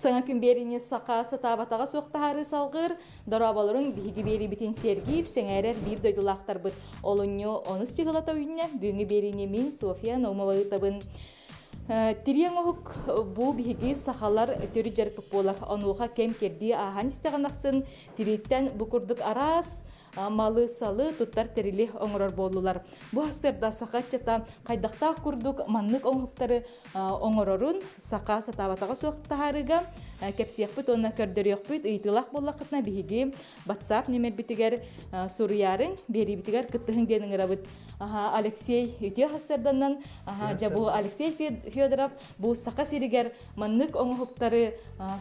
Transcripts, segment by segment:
Саҥа күн биэриини саха сатаабатаҕа суох таһаарыы салҕыыр, дорооболорун биһиги биэриибитин сэргиир, сэҥээрэр биир дойдулаахтарбыт. Олунньу онус чыгылата үүннэ. Бүгүҥҥү биэриини мин Софья Наумова ыытабын. Тириэҥ оһук бу биһиги сахалар төрүт дьарыкпыт буолар. Онуоха кэм-кэрдии ааһан истэҕин ахсын тирииттэн бу курдук араас малы-салы туттар тэрили оҥорор буоллулар. Бу сарсыарда саха ыччата хайдахтаах курдук маннык оҥоһуктары оҥорорун саха сатаабатаҕа суох таһаарыыга кэпсиэхпит уонна көрдөрүөхпүт. Ыйытыылаах буоллаххытына биһиги WhatsApp нүмербитигэр суруйаарыҥ, биэриибитигэр кыттыһыҥ диэн ыҥырабыт. Алексей үтүө сарсыарданан дьэ бу Алексей Федоров бу Саха сиригэр маннык оҥоһуктары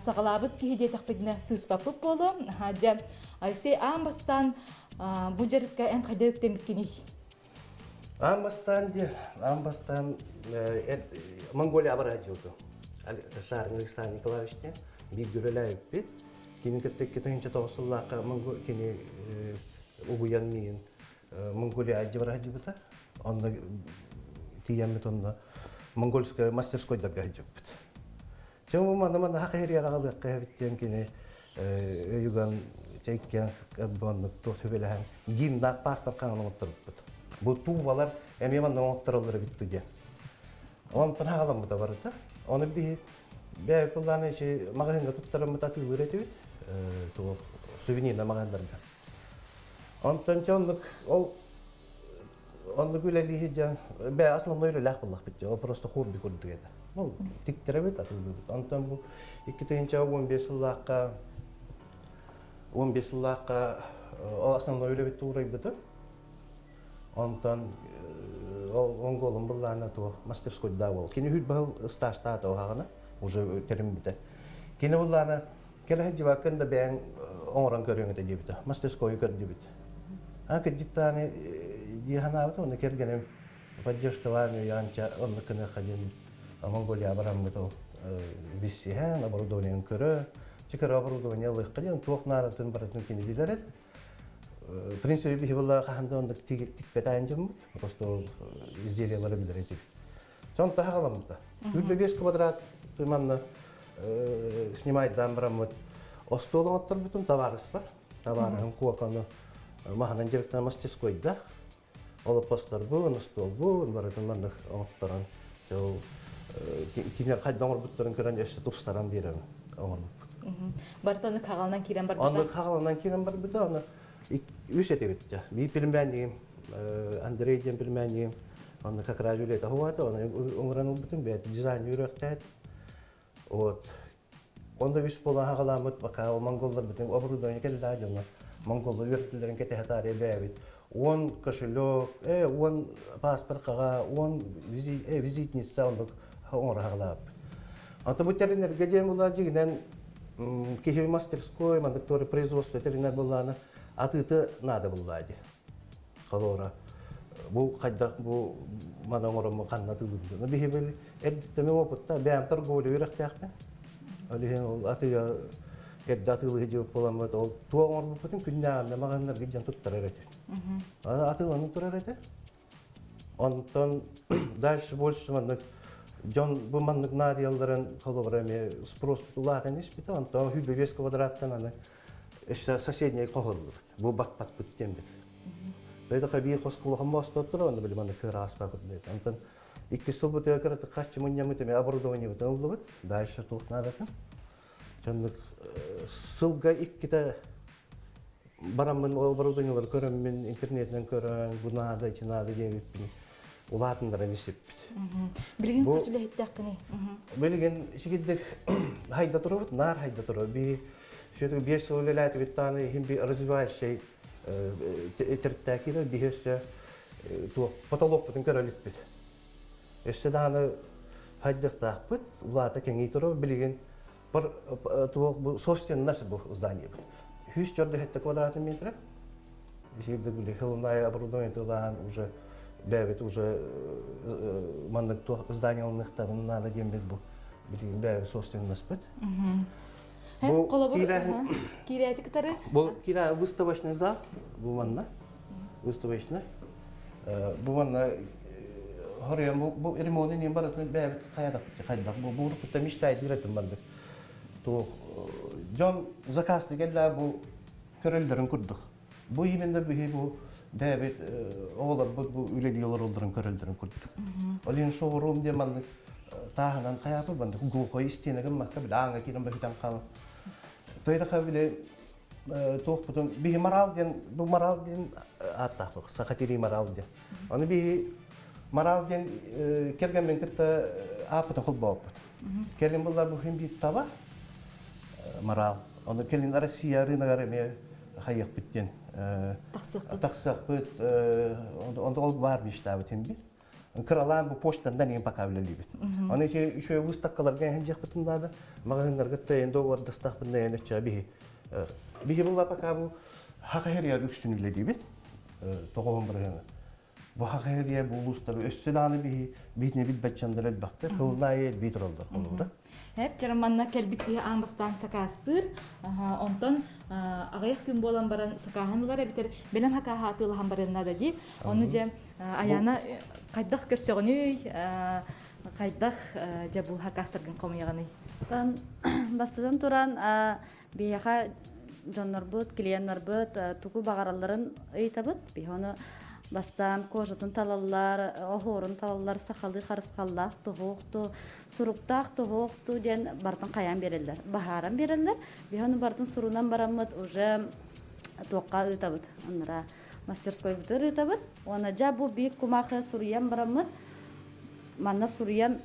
саҕалаабыт киһи диэтэхпитинэ сыыспаппыт буолуо. Дьэ Алексей аан бастаан бу дьарыкка эн хайда үктэммиккиний? Аан бастаан диэ, аан бастаан Монголия абараһа Шарин Александр Николаевич диэн бииргэ үлэлээбиппит. Кини кытта 2009 сыллаахха кини угуйан миин Монголия адьыбара Онно тиийэммит онно монгольская мастерскойдарга сылдьыбыппыт. Чэ маны маны хахыһырыйар аҕалыахха эбит диэн кини өйүгэн чэйкэн оннук туох сүбэлэһэн гимнаах паспорт хаҥан оҥотторбуппут. Бу туубалар эмиэ манна оҥоттороллор эбит диэн. Онтон хаҕаламмыта барыта. Ону биһи бэйэ кыллааны ичи маҕаһыыҥҥа туттараммыт атыылыыр этибит. Туох сувенирна маҕаһыыннарга. Онтон чэ оннук ол оннук үлэлии сылдьан бэйэ основной үлэлээх буоллахпыт дии, ол просто хобби курдук этэ. Ну, тиктэрэбит, атыылыыбыт. Онтон бу 2015 сыллаахха 15 сыллаахха ол основной үлэбит туурайбытым. Онтон ол монголум быллаана туох мастерскойдаа буол. Кини үһүр баһыл стажтаата оһаҕына уже тэриммитэ. Кини быллаана Кэлэ сылдьыбаккын да бэйэҥ оҥорон көрүөҥ этэ диэбитэ. Мастерскойу көрдүбүт. А кырдьыктааны дии санаабытым, онно кэргэним поддержкалаан өйөөнчө оннук гыныахха диэн Монголияҕа бараммыт ол билсиһэн, оборудованиены көрө, чыкыр оборудование ылыахха диэн туох наадатын барытын кини билэр этэ. В принципе, биһи была хаһан да оннук тикпэтээн дьоммут, просто ол изделиелары билэр этибит. Сон таһаҕаламмыта. 25 квадрат манна снимайдаан бараммыт остуол оҥотторбутум табаарыспар. Табаарыһым куоканы маһынан дьарыктана мастерскойда. Олоппосторбун, остуолбун барытын маннык оҥотторон ол кинилэр хайда оҥорбуттарын көрөн өссө тупсаран биэрэн оҥорбуппут. Барыта оннук хаҕаланан киирэн барбыта. Оннук хаҕаланан киирэн барбыта. Аны үс этибит. Биир племяннигим Андрей диэн племяннигим Онно как раз үлэтэ хуата, оны оҥорон ылбытым, бэйэтэ дизайн үөрөхтээт. Вот. Онно үс буола хаҕаламмыт, пока ол монголлар бүтүн оборудование кэллэ дьоно монголлар үөртүлэрин кэтэһэ таарыйа бэйэбит. 10 кошелек, 10 паспорт хаҕа, 10 визитница оннук оҥоро хаҕалаабыт. Ата бу тэринэргэ диэн була дьигинэн киһи мастерской, маннык туора производство тэринэр буоллаана атыыты наада буллаа дии. Холобура, бу хайдах бу маны оҥороммун ханна атыылыыбын. Биһи били эрдиттэн опытта бэйэм торговля үөрэхтээхпин. Ол иһин ол атыыга эрдэ атыылыы сылдьыбыт буоламмыт ол туох оҥорбуппутун күннээҕинэ маҕаһыыннарга илдьэн туттарар этим. Атыыланан турар этэ. Онтон дальше больше маннык дьон бу маннык наадыйалларын холобура эмиэ спрос улаатан испитэ. Онтон 105 квадраттан аны өссө соседний хоһуллубут. Бу бат-батпыт диэн бит. Бэйдэ биир хос улахан мостоттор, онно били манна кыра аспа курдук. Онтон иккис сылбытыгар кыратык харчы мунньаммыт эмиэ оборудованиебытын ыллыбыт. Дальше туох наадатын. Дьоннук сылга иккитэ бараммын оборудованиелары көрөммүн, интернетинэн көрөн, бу наада, ити наада диэбиппин улаатыннаран испиппит. Билигин хас үлэһиттээххиний? Билигин сигиддик хайда турабыт, наар хайда турабыт. Би Все-таки биэс сыл үлэлээтибит даҕаны иһин би развивающай төрүттээкиилэр биһи өссө туох потолокпутун көрө иликпит. Өссө даҕаны хайдыахтаахпыт, улаата кэҥии турар билигин туох бу собственность бу зданиебыт. Хүс чордо квадратный метра. Бисиирде били хылынай оборудование тылаан уже бэйэбит уже маннык туох здание ылыныахтарын наада диэн бу билигин бэйэбит собственностьпыт. Бу киирээти кытары Бу киирэ выставочный зал бу манна выставочный. Бу манна хоруйан бу ремонун барытын бэйэбит хайадах хайдах бу буруккутта мечтайдыр этим бардык. Туох дьон заказты кэллэ бу көрөллөрүн курдук. Бу именно биһи бу бэйэбит оҕолорбут бу үлэлии олороллорун көрөллөрүн курдук. Ол иһин шоурум диэн маннык тааһынан хайаапы маннык глухой истиэнэ гыммакка били ааҥҥа киирэн бөһүтэн хаалан. Тойдаха били туохпутун биһи морал диэн бу морал диэн ааттаахпыт саха тирии морал диэн. Аны биһи морал диэн кэргэммин кытта ааппытын холбооппут. Кэлин буллар бу хин биир таба морал. Ону кэлин Россия рыногар эмиэ хайыахпыт диэн тахсыахпыт. Онто ол баар мечтабыт хин бир. Кыралаан бу почтандан иһин пока үлэлиибит. Аны ити үчүгэй выставкаларга иһин дьиэхпитин наада. Маҕаһыыннарга тайын договордастахпын да өччө биһи. Биһи булла пока бу хахахерияр үксүн үлэлиибит. Тоҕоһун бырыһыны. Бу хахахерия бу улуустары өссө даҕаны биһи биһитини билбэт дьоннор элбэхтэр. Хылын аайы элбии тураллар холобура. Эп чараманна кэлбит киһи аан бастаан сакаастыыр. Онтон аҕыйах күн буолан баран сакааһын ылар эбэтэр бэлэм хакааһа атыылаһан барыан наада дии. Ону дьэ Аяна хайдах көрсөҕүнүй, хайдах дьэ бу хакаастаргын хомуйаҕыный? Бастатан туран биһиэхэ дьоннорбут, клиеннарбыт тугу баҕаралларын ыйытабыт. Биһи ону бастаан кожатын талаллар, оһуорун талаллар, сахалыы харысхаллаах туһуохту, суруктаах туһуохту диэн барытын хайаан биэрэллэр, баһааран биэрэллэр. Биһи ону барытын сурунан бараммыт уже туохха ыытабыт оннура мастерскойбутугар ыытабыт. Уонна дьэ бу биир кумаахы суруйан бараммыт манна суруйан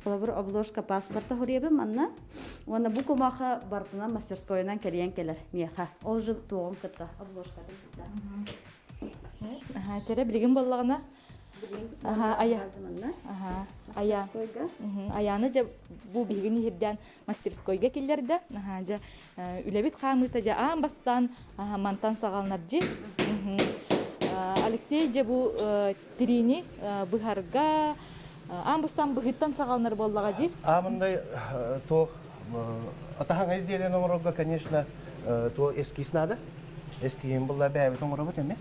холобур обложка паспорта суруйабын манна уонна бу кумаахы барытынан мастерскойунан кэрийэн кэлэр миэхэ ол же туоҕун кытта обложкатын кытта. Чэрэ билигин буоллаҕына ая ая аяны дьэ бу биһигин иһирдээн мастерскойга киллэрдэ дьэ үлэбит хаамыыта дьэ аан бастаан мантан саҕаланар дьи Алексей дьэ бу тириини быһарга аан бастаан быһыттан саҕаланар буоллаҕа дьи Аамындай туох атаһаҥа изделиен оҥорорго, конечно, туох эскиз надо. Эскиһин булла бэйэбит оҥоробут эми.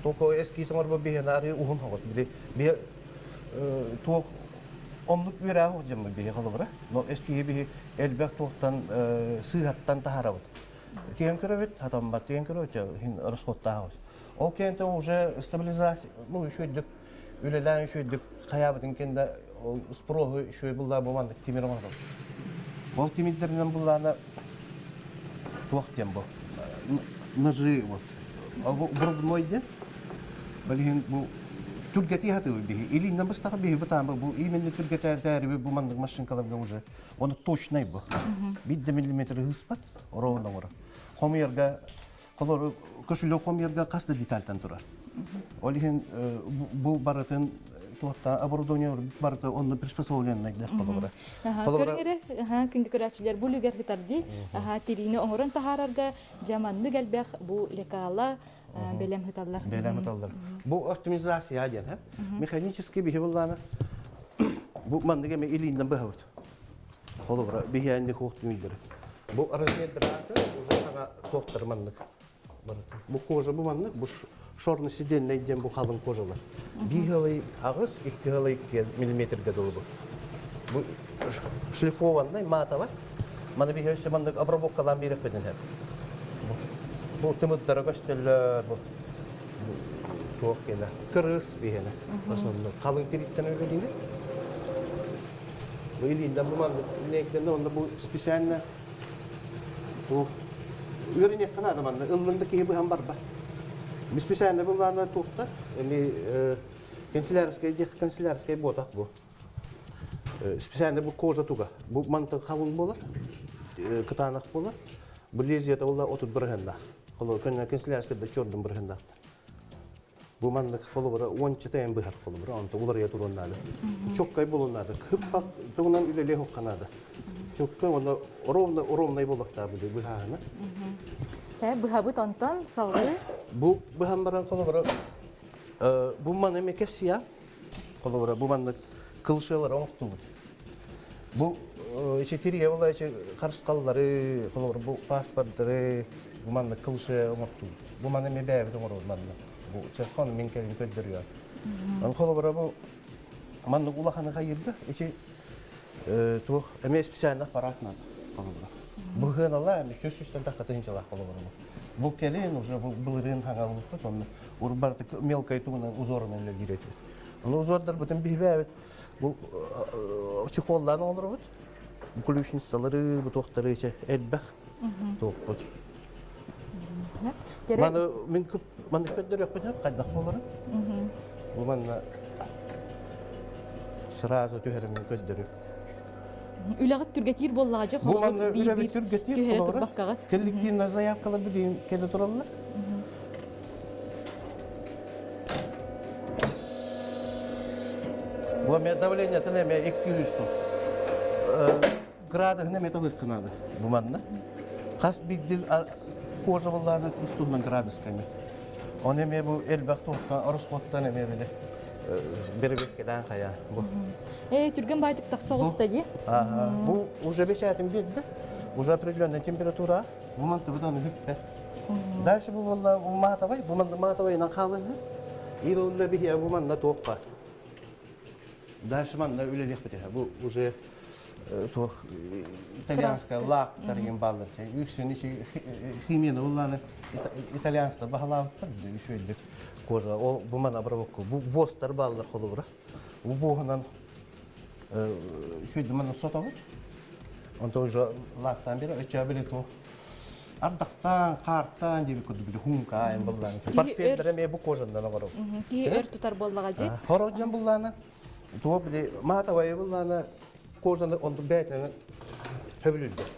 Только эскиз оҥорбут биһиэнэ арыы уһун хоҕус. Били биһи туох оннук үөрээҕи дьоммут биһи холобура. Но эскиһи биһи элбэх туохтан сыыһаттан таһаарабыт. Тиэн көрөбүт, хатаммат тиэн көрөбүт, хин расходтааҕыбыт. Ол кэнниттэн уже стабилизация, ну, үчүгэйдик үлэлээн үчүгэйдик хайаабытын кэннэ ол спроһу үчүгэй буллаа бу маннык тимир оҥоробут. Ол тимирдэринэн буллаана туох диэн бу ножи вот врубной диэн билигин бу түргэтии хатыбы биһи илииннэн быстаха биһи бытаан бу именно түргэтээрдээри бу маннык машинкаларга уже оны точнай бу бир да миллиметр ыспат ровно оҥорор хомуйарга холор кошелек хомуйарга хас да детальтан турар ол иһин бу барытын туохта оборудование барыта онно приспособленнайдар холобура Көрүҥ эрэ, күндү көрөөччүлэр, бу үлүгэр хытардыы тириини оҥорон таһаарарга дьэ маннык элбэх бу лекала бэлэм хыталлар. Бэлэм хыталлар. Бу оптимизация диэн, механический биһи буллаана бу маннык эме илииннэн быһабыт. Холобура, биһиэнни хуохтуйдары. Бу размердааты уже саҥа туохтар маннык. Бу кожа бу маннык, бу шорный сиденный диэн бу халыҥ кожалар. Биир ыалый аҕыс, икки ыалый миллиметргэ дылы бу. Бу шлифованный маатабар. Маны биһи өссө маннык обработкалаан биэрэхпитин сөп. Бу тымыттара көстөллөр, бу туох киэнэ, кырыс биһиэнэ. Основной халыҥ тириттэн үлэлиибит. Бу илииннэн бу маннык линейканы онно бу специально бу үөрэниэххэ наада манна ыллыҥ да киһи быһан барбат. Специально былаана туохта эми канцелярскай диэх канцелярскай буотах бу. Специально бу кожа туга. Бу мантан халыҥ буолар, кытаанах буолар. Бу лезвиета буолла 30 бырыһыннаах. Холобур, канцелярскай да чордун бырыһыннаахтар. Бу маннык холобура уончата эн быһар холобура, онто уларыйа туруон наада. Чоккай буолуон наада. Хыппак тугунан үлэлиэ хуохха наада. Чоккай уонна ровно ровнай буолуохтаах бу быһааһына. Быһабыт онтон салгыы. Бу быһан баран холобура бу маны эме кэпсиэ. Холобура бу маннык кылшыалар оҥостубут. Бу ичи тирие була ичи харысхаллары, холобура бу паспордары бу маннык кылшыа оҥостубут. Бу маны эме бэйэбит оҥоробут манна. Бу чеххон мин кэлин көрдөрүө. Ан холобура бу маннык улаханы хайырда ичи. Туох эмиэ специально аппарат надо холобура. Быһыаналаа эми 400 тахха тыһыынчалаах холобура бу. Бу кэлин уже бу былырыын хаҥалыппыт онно урбарты мелкой тугунан узорунан үлэлиир этибит. Ону узордарбытын биһибээбит бу чехоллаан оҥоробут. Ключницалары, бу туохтары ичэ элбэх туохпут. Маны мин маны көрдөрүөхпүн хайдах буоларын. Бу манна сразу түһэрин көрдөрү. Үлэҕит түргэтиир буоллаҕа дьэ Бу манна үлэбит түргэтиир түһэрэ турбаккаҕыт. Коллективная заявкалар билигин кэлэ тураллар. Бу эмиэ давлениетын эмиэ 200 тул. Градуһун эмиэ талыахха наада. Бу манна. Хас биирдии кожа буллаана туһунан градуска эмиэ. Оны эмиэ бу элбэх туохтан, ороскуоттан эмиэ били бэрэбиэркэлээн хайа бу. Э, түргэн баайтык тахса оҕуста дии. Бу уже бэчээтин биэрдэ. Уже определенная температура. Бу мантыбытан үһүктэ. Дальше бу буолла матовай, бу манна матовайынан хаалыһы. Илулла биһиэ бу манна туохха. Дальше манна үлэлиэхпит Бу уже туох итальянская лак тарген баллар. Үксүн химияны булланы итальянство баһалаабыттар үчүгэйдик кожа. Ол бу манна обработка. Бу востар баллар холобура. Бу буоһунан үчүгэйдик манна сотобут. Онтон уже лактан бери өчө били туох ардахтан, хаартан диэби курдук били хункаайын буллаан. Парфюмдары эмиэ бу кожандан оҥоробут. Киһи өр тутар буоллаҕа дии. Хоролдьон буллаана туох били маатабайы буллаана кожаны онтун бэйэтинэн сөбүлүүллэр.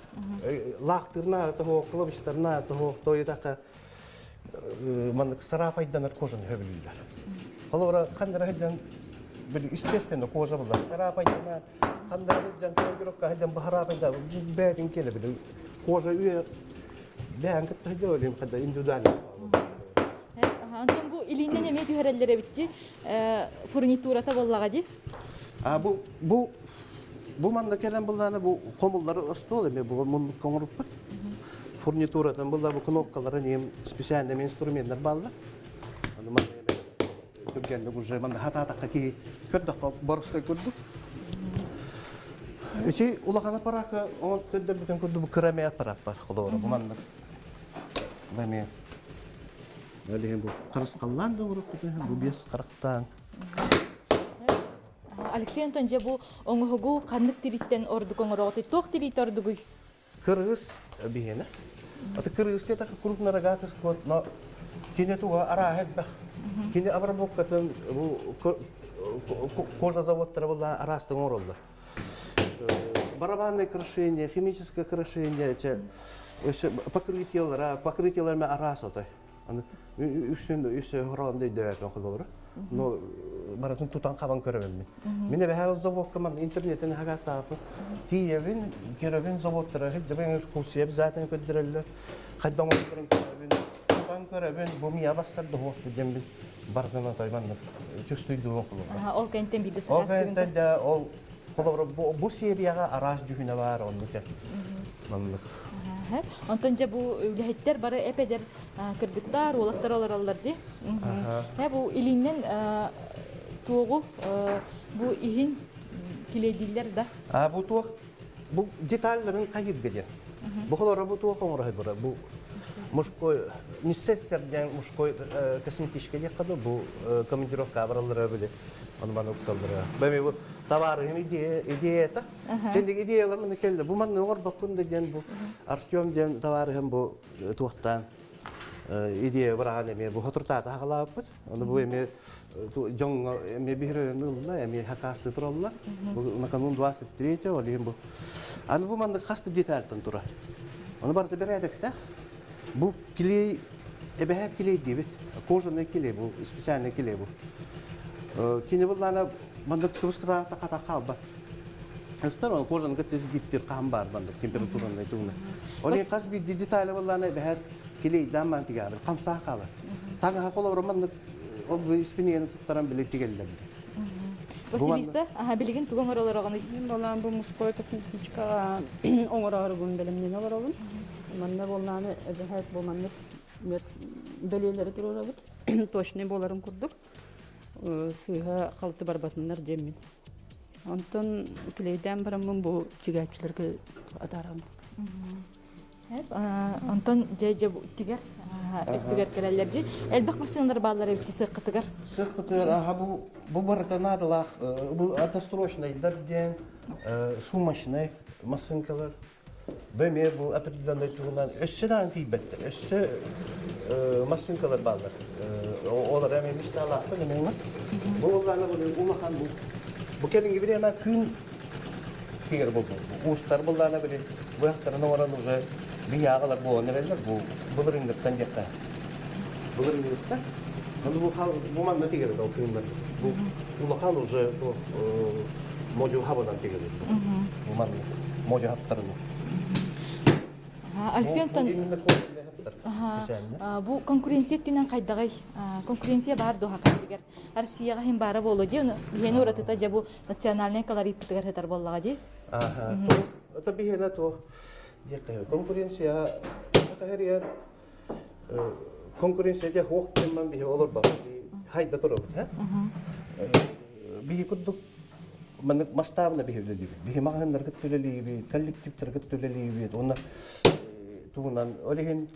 Лаахтыырнаа тоһуох, кылабычтарнаа тоһуох, тойутака маннык сараапайданар кожаны сөбүлүүллэр. Холобура ханнара сылдьан били естественно кожа буллар. Сараапайданар, ханнара сылдьан командировка сылдьан баһараапайда бэйэтин кэлэ били кожа үйэ бэйэн кытта сылдьар олим хадда индивидуально. Онтон бу илииннэн эмиэ түһэрэллэр эбитчи фурнитурата буоллаҕа дии. А бу бу бу манна кэлэн буллаана бу хомуллары остуол эми бу муннукка оҥоруппут. Фурнитуратын булла бу кнопкалары нем специальный инструменттар бааллар. Аны манна эми түргэнник уже манна хатаатахха киһи көрдөххө боростой курдук. Ичи улахан аппараакка оҥон көрдөрбүтүн курдук бу кыра эмэ аппарат бар холобура бу маннык. Бу эмиэ Ол иһин бу харысхаллаан да оҥоруохпутун бу биэс харахтаан. Алексей Антон, дьэ бу оҥоһугу ханнык тириттэн ордук оҥороҕутуй? Туох тириитэ ордугуй? Кыргыз биһиэнэ. Аты кыргыз диэтэххэ крупно рогатый скот, но кини туга арааһа элбэх. Кини обработкатын бу кожа заводтара была араастан оҥороллор. Барабанное крашение, химическое крашение, покрытиелара, покрытиеларына араас отой. Аны үксүн үс хороонда өйдөөбөппүн холобура. Но барытын тутан хабан көрөбүн мин. Мин эбэһээ заводка ман интернеттен хагаастааппын. Тиийэбин, көрөбүн заводтара сылдьабын экскурсия обязательно көрдөрөллөр. Хайдан оҥорторун көрөбүн, тутан көрөбүн, бу мия бассар да диэммин барытын отой маннык чувствуйдуун холобура. Ол кэнтэн биирдэ Ол кэнтэн дьэ ол холобура бу серияҕа араас дьүһүнэ баар оннук маннык. Онтон дьэ бу үлэһиттэр бары эп-эдэр кыргыттар, уолаттар олороллор дии. Э бу илииннэн туоҕу бу иһин килэйдииллэр да? А бу туох бу детальларын хайырга диэн. Бу холоро бу туох оҥоро бу бу мужской несессер диэн мужской косметичка диэххэ да бу командировка бараллара били ону маны укталлара. Бэми бу товарыһым идея идеята. Сендик идеялар маны келди. Бу манны оҥорбоппун да диэн бу Артем диэн товарыһым бу туохтаан идея быраҕан эмиэ бу хотуртаата хаҕалаабыппыт. Ону бу эмиэ дьоҥҥо эмиэ биһирээн ылла, эмиэ хакаасты тураллар. Бу наканун 23 ол иһин бу. Аны бу маннык хас да детальтан турар. Ону барыта бэрээдэктээх. Бу клей эбэһээт клей диэбит. Кожаный клей бу, специальный клей бу. Кини буллаана маннык кыбыс кытаанахта хата хаалбат. Ыстар он кожаны кытта изгиптир хаһан баар маннык температуранай тугуна. Ол иһин хас биирдии детали буллаана эбэһээт клейдаан маан тигээбит, хамсаа хаалар. Таҥаһа холобура маннык ол бу испиниэни туттаран били тигэллэр. Василиса, аха билигин тугу оҥоролороҕунуй? Мин болаан бу мужской косметичкаҕа оҥороорубун бэлэмнэнэ олоробун. Манна буоллааны эбэһээт бу маннык бэлиэлэри туруорабыт. Точный буоларын курдук. Сыыһа халты барбатыннар диэммин. Онтон клейдээн бараммын бу тигээччилэргэ атаарабын. Онтон дьэ дьэ тигэр өттүгэр кэлэллэр дьи. Элбэх массыыналар бааллар эбит сыаххытыгар. Сыахпытыгар аха бу бу барыта наадалаах бу однострочнайдар диэн сумочнай массыынкалар Бу эмиэ бу определенный туһунан өссө даҕаны тиийбэттэр. Өссө массыынкалар бааллар. Олор эмиэ мечталаахпын эмиэ Бу улаана бу улахан бу бу кэлиҥҥи бириэмэ күн тигэр буолбут. Уустар буллаана били быһахтарын оҥорон уже быйааҕалар буолан эрэллэр бу былырыҥҥыттан диэххэ. Былырыҥҥыттан. Аны бу бу манна тигэр ол кыымнар. Бу улахан уже бу модьуһабынан тигэр. Бу манна модьуһаптарын. Алексей Антон, бу конкуренция өттүнэн хайдаҕый? Конкуренция баар дуо хакатыгар? Россияҕа иһин баара буолуо дии, биһиэни уратыта дьэ бу национальнай колоритпытыгар сытар буоллаҕа дии. Это биһиэнэ то конкуренция конкуренция дьэ хуох диэммэн биһи олорбаппыт хайда турабыт һэ биһи курдук маннык масштабно биһи үлэлиибит биһи маҕаһыыннаргыт үлэлиибит коллективтаргыт үлэлиибит уонна тугунан ол иһин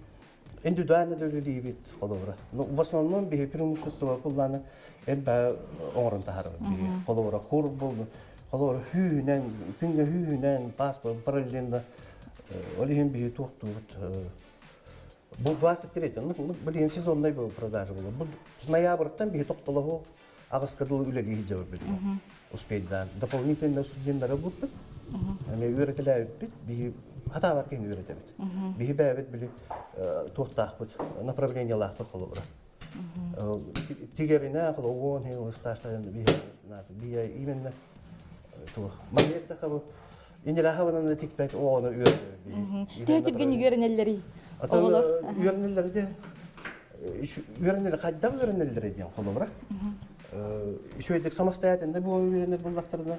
индивидуально да үлэлиибит холобура ну в основном биһи преимущество куллааны элбэ оҥорон таһаарабыт биһи холобура кур болду холобура хүүнэн күҥҥэ хүүнэн паспорт параллельно ол иһин биһи туохтуубут Бу 23 ну, блин, сезонный был продажа было. Бу ноябрьтан биһи тохтолоһу аҕыска дылы үлэлии сылдьабыт билигин. Успейдаан. Дополнительно студенттары булбут. Эми үөрэтэлээбиппит, биһи хатаабат киһини үөрэтэбит. Биһи бэйэбит били туохтаахпыт, направлениялаахпыт холобура. Тигэринэ холобуон хил стажтарын биһи биһи именно туох. Маньяктаха бу Инираһабынан тикпэт оҕону үөрэнэр. Төһө түргэнник үөрэнэллэрий? Оҕолор үөрэнэллэр де үөрэнэллэр хайдах үөрэнэллэр диэн холобура. Үчүгэйдик самостоятельно буолан үөрэнэр буллахтарына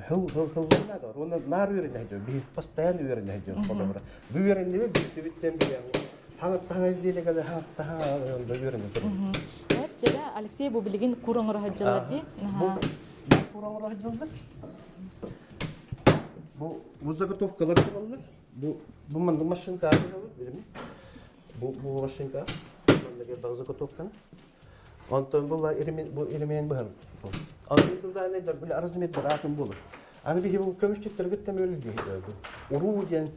хыл хыл хылланна уонна наар үөрэнэ дьон биһи постоянно үөрэнэ дьон холобура. Бу үөрэннибит бүттүбүттэн билэн хаҥаттаһаҥа изделиегэ хаҥаттаһаҥа үөрэнэ турар. Эп Алексей бу билигин кур оҥоро сылдьаллар дии. Бу кур оҥоро сылдьаллар. Бу бу заготовкалар тураллар. Бу бу маннык машинка аатырабыт билими. Бу бу машинка маннык элбэх заготовканы. Онтон була бу элемент быһар. Аны дизайнердар били размердер атын буолар. Аны биһи бу көмүсчүттэргиттэн өлүлдү. Уруу диэн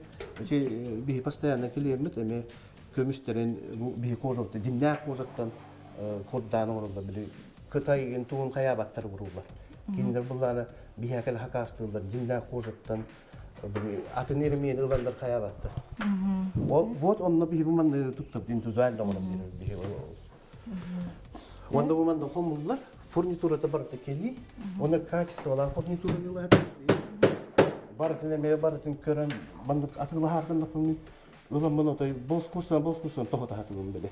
биһи постоянно клиеммит эми көмүстерин бу биһи кожалты диннээх кожаттан курдаан оҥороллор били Кытай тугун хайаабаттар уруулар. Кинилэр буллаана биһиэхэ хакаастыыллар дьиҥнээх кожаттан атын эремиэн ылаллар хайаабаттар. Ол вот онно биһи бу манны туттар индивидуально оҥорон биэрэр биһи. Онно бу манна хомуллар фурнитурата барыта кэлии. Оны качестволаах фурнитура ылаат. Барытын эмиэ барытын көрөн маннык атыылаһааргын ыламмын отой боскусан боскусан тоһутаһатылым били.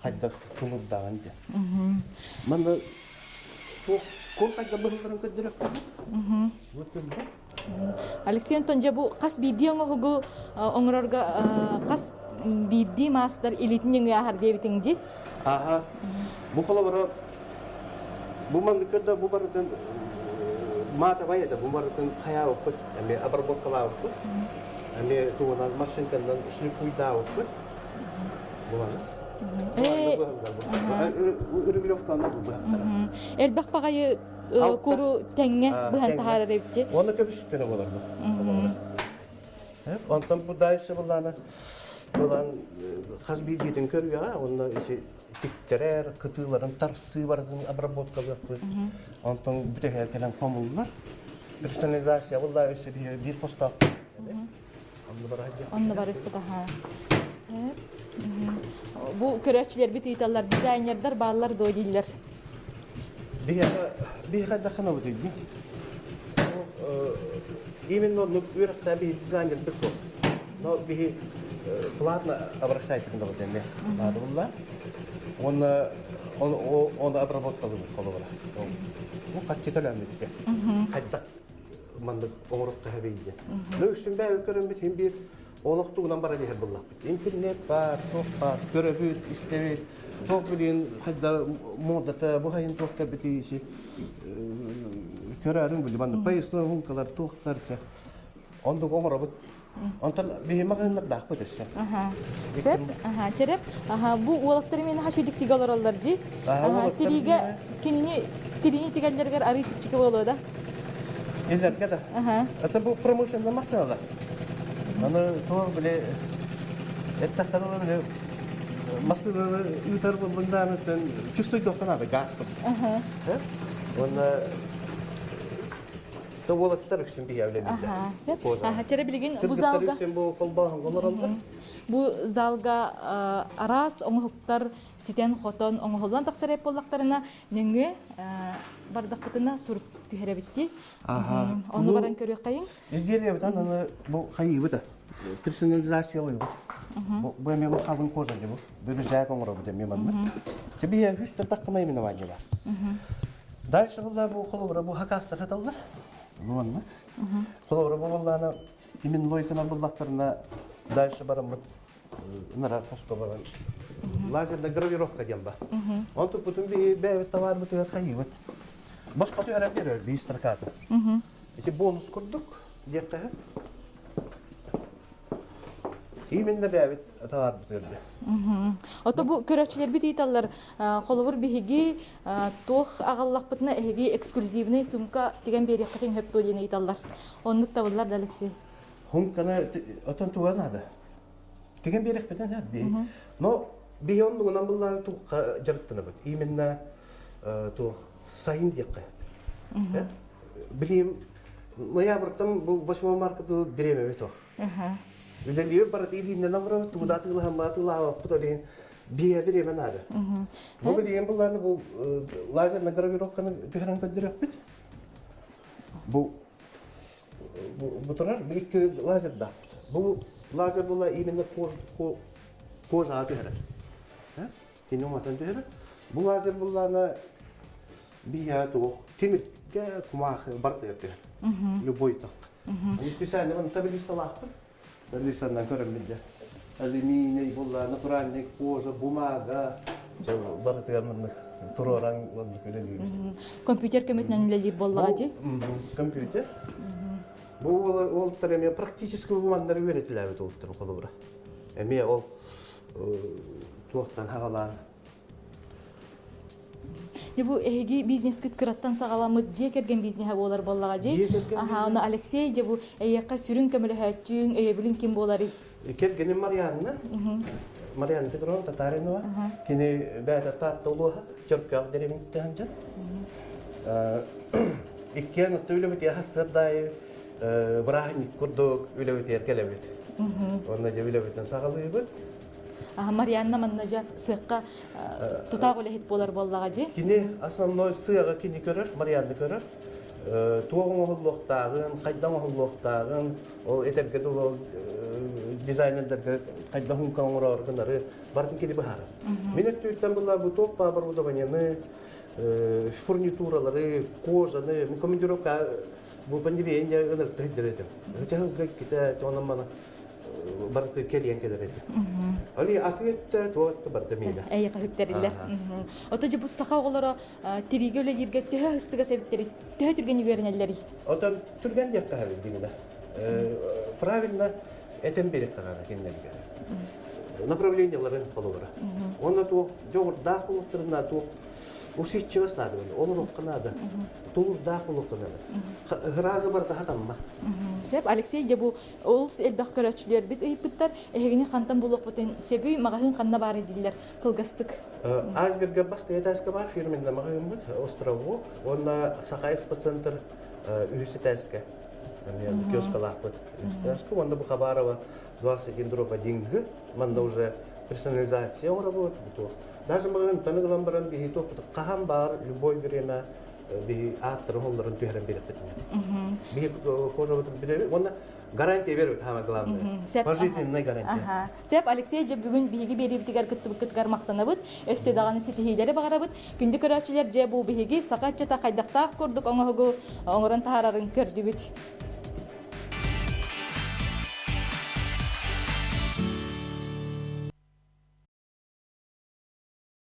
Хайдах тулурдаҕын диэн. Манна туох кур хайда быһылларын көрдөрөхпүт. Вот көрдө. Алексей Антон, дьэ бу хас биирдии оҥоһугу оҥорорго хас биирдии маастар илиитин нөҥүө ааһар диэбитиҥ дии? Аха. Бу холобура бу маннык көрдө бу барытын маатабай этэ бу барытын хайаабыппыт эми обработкалаабыппыт эми тугунан машинканан шлифуйдаабыппыт Элбэх баҕайы куру тэҥҥэ быһан таһаарар эбит. Уонна көбүс көнө болар бу. Онтон бу дальше буллаана булан хас биирдиитин көрүөҕэ, онно ити тиктэрэр, кытыыларын тарсыы барытын обработкалыахпыт. Онтон бүтэһигэр кэлэн хомуллар. Персонализация булла өссө биир хостоох. Онно барыахпыт аһаа. Бу көрөөччүлэрбит ыыталлар, дизайнердар бааллар дуо дииллэр. Биһиэхэ дахханабыт дии. Именно оннук үөрэхтээх биһи дизайнербит буол. Но биһи платно обращайся гынабыт эмиэ наада булла. Уонна оны обработкалыыбыт холобура. Бу хаччы төлөөммүт Хайдах маннык оҥоруохха сөбүй диэн. Ну үксүн бэйэбит көрөммүт иһин биир олох тугунан баран иһэр буоллахпыт. Интернет баар, туох баар, көрөбүт, истэбит, туох билигин хайда муодата, бу хайын туох кэлбитий иши. Көрөөрүҥ били манна поясной хункалар туохтар Ондук оҥоробут. Онтон биһи маҕаһыыннардаахпыт өссө. Сөп, череп. Бу уолаттар эмиэ наһаа үчүгдүк тигэ олороллор дии. Тириигэ кинини тириини тигэллэригэр арыы чипчики буолуо да? Илэргэ да. Это бу промышленный массыыналар. Аны туох били эттэххэ били массыынаны ыытар буоллуҥ чувствуйдуохха наада газ курдук. Уонна То уолаттар үксүн биһи үлэлииллэр. Сөп. Чэрэ билигин бу залга үксүн бу холбооһун олороллор. Бу залга араас оҥоһуктар ситэн-хотон оҥоһуллан тахсар эп буоллахтарына нөҥүө бардахпытына сурук түһэрэбит Ону баран көрүөххэйиҥ. Изделиебит аны бу хайыыбыт персонализациялыыбыт. Бу эмиэ бу халыҥ кожа бу. Бүрүзээк оҥоробут эмиэ манна. Тебе үс таххына именование бар. Дальше булла бу холобура бу хакастар саталлар. Бу манна. Холобура бу буллаана именной тынан буллахтарына дальше бараммыт ынара хоско баран лазерная гравировка диэн бар. Онтун бутун би бэйэбит товарбытыгар хайыыбыт. Босхо түһэрэн биэрэр биир строката. Ити бонус курдук диэххэ Именно бэйэбит товарбыт ырды. Ото бу көрөөччүлэрбит ыыталлар холобур биһиги туох аҕаллахпытына эһиги эксклюзивный сумка тигэн биэриэххитин сөп дуо диэн ыйыталлар. Оннук табыллар да Алексей? Хумканы отон туга наада. Тигэн биэриэхпитин сөп би. Но биһи оннугунан буллаан туохха дьарыктанабыт. Именно туох сайын диэххэ. Билим ноябрьтан бу 8 марта бириэмэбит ох. Үлэлиир барыта илииннэн олоробут, тугу атыылаһаммат, ол иһин биэ бириэмэ наада. Бу билигин буллааны бу лазерная гравировканы түһэрэн көрдөрүөхпүт. Бу бу турар бу икки лазердаахпыт. Бу лазер була именно кожаға түһэрэр. Кини уматан түһэрэр. Бу лазер буллаана биһиэхэ туох тимиргэ кумаах барытыгар түһэр. Любой так. Они специально вон таблицалаахпыт. Таблицанан көрөммүт дьэ. Алюминий буолла, натуральный кожа, бумага. Барытыгар маннык туруоран маннык үлэлиибит. Компьютер көмөтүнэн үлэлиир буоллаҕа дии? Компьютер. Бу уолаттар эмиэ практически маннары үөрэтилээбит уолаттар холобура. Эмиэ ол туохтан хаҕалаан Дьэ бу эһиги бизнескит кыраттан саҕаламмыт дьиэ кэргэн бизнеһэ буолар буоллаҕа дии. Аха, ону Алексей, дьэ бу эйиэхэ сүрүн көмөлөһөөччүҥ, өйөбүлүҥ ким буоларый? Кэргэним Марианна, Марианна Петровна Татаринова. Кини бэйэтэ Таатта улууһа, Чөркөөх дэриэбинэттэн сылдьар. Иккиэн отто үлэбитигэр сарсыардаайы бырааһынньык курдук үлэбитигэр кэлэбит. Уонна дьэ үлэбитин саҕалыыбыт. Марианна манна дьэ сыахха тутаах үлэһит буолар буоллаҕа дии. Кини основной сыаҕы кини көрөр, Марианна көрөр. Туох оҥоһуллуохтааҕын, хайдах оҥоһуллуохтааҕын, ол этэргэ дылы дизайнердарга хайдах хунка оҥороору гынары барытын кини быһаарар. Мин өттүттэн была бу туох оборудованиены, фурнитуралары, кожаны, командировка бу пандемия ынырта сылдьар этим. Чаһылга ките онон мана барыты кэлиэн кэлэр этэ. Али аты өттө, туо өттө барыта миэнэ. Эйиэхэ үктэриллэр. Ото дьэ бу саха оҕолоро тириигэ үлэлииргэ төһө ыстыгас эбиттэрий? Төһө түргэн үөрэнэллэрий? Отон түргэн диэххэ эбит димина. Правильно этэн биэриэххэ наада кинилэргэ. Направлениеларын холобура. Онно туох дьоҕурдаах буолуохтарына туох усидчивость наада, олоруохха наада. Тулурдаах буолуохха наада. Ыразы барыта хатаммат. Сеп, Алексей, дьэ бу Олус элбэх көрөөччүлэрбит ыйыппыттар, эһигини хантан булуохпутун сөбүй, маҕаһыын ханна баар дииллэр кылгастык. Айсберга бастакы этээскэ баар фирменный маҕаһыыммыт Островок уонна Саха экспоцентр үһүс этээскэ киоскалаахпыт үһүс этээскэ уонна бу Хабарова 21 дробь 1 г манна уже персонализация оҥоробут даже маҕаһыынтан ылан баран биһи туохпут хаһан баар любой время биһи ааттарын холлорун түһэрэн биэрэхпитинэ. Биһи кожабытын билэбит уонна гарантия бербит самое главное. Пожизненная гарантия. Сеп Алексей дьэ бүгүн биһиги биэриибитигэр кыттыбыккытыгар махтанабыт. Өссө даҕаны ситиһиилэри баҕарабыт. Күндү көрөөччүлэр дьэ бу биһиги саха ыччата хайдахтаах курдук оҥоһугу оҥорон таһаарарын көрдүбүт.